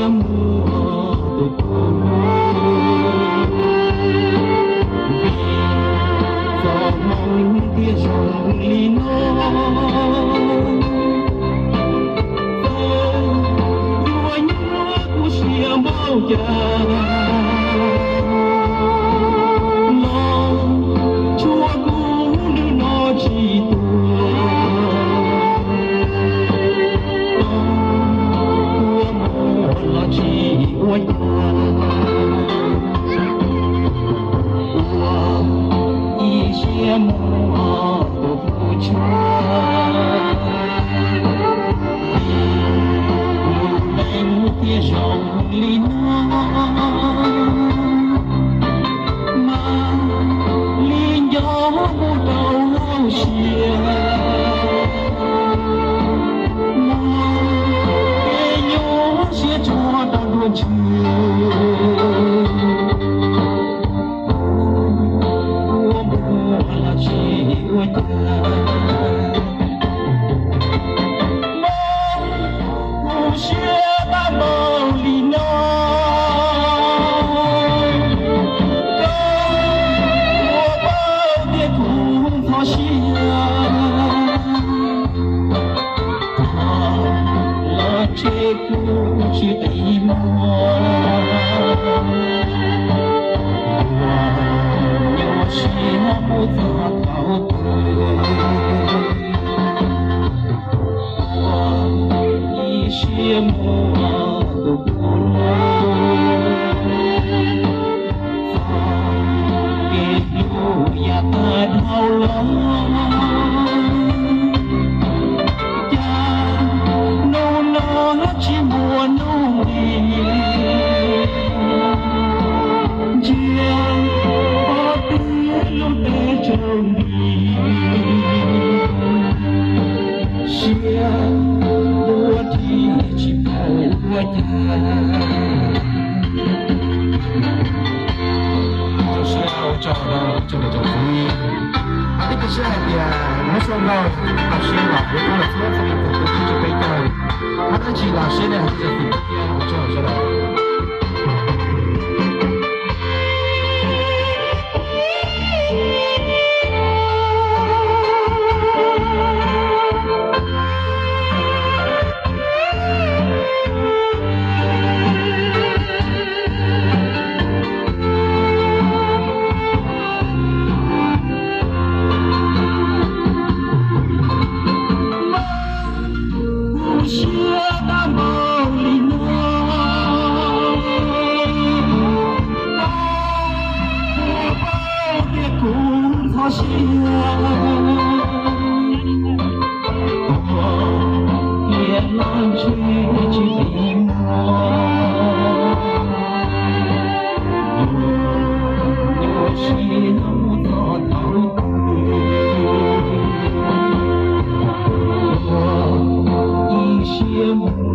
Muaj tus kub, vim txoj hmoo thiaj zoo li no. Txawm yuav nyuaj kuv siab npaum cas, los tshuav kuv hnub no tsis tuag. Kua muag los tsis ua cas, ua ib siab muaj tus kub tshua. Lub neej thiaj zoo li no, mas li nco mus rau lub siab, muaj kev nyuaj siab tsuag rau nruab ntswg. Ua muag los tsis ua cas, kuv siab tab npaum li no. Koj puas paub tias kuv ntxhov siab, los ntshe kuv tsis qi muag, uas nyuaj siab mus txog thaum twg. Ua ib siab muaj tus kub tshua, txog kev hlub yav tag dhau los, cas hnub no tsis muaj nuj nqis, ntsia pom twg lub teb tsaus nti, siab npua ris tsis paub ua cas. Rau siab ua tsaug rau tsoom niam tsoom txiv. Hais ib pliag siab hais tias lub xyoo no los siab los kuv tau los txhua tus txhua tus txhua txhua peb caug, hab dab tsi los siab nej hais tias txhua tus thiab ua tsaug sawv daws. Kuv siab tab npaum li no, koj puas paub tias kuv ntxhov siab, ua tias los ntshe tsis qi muag, nyuaj siab mus txog thaum twg. Ua ib siab mus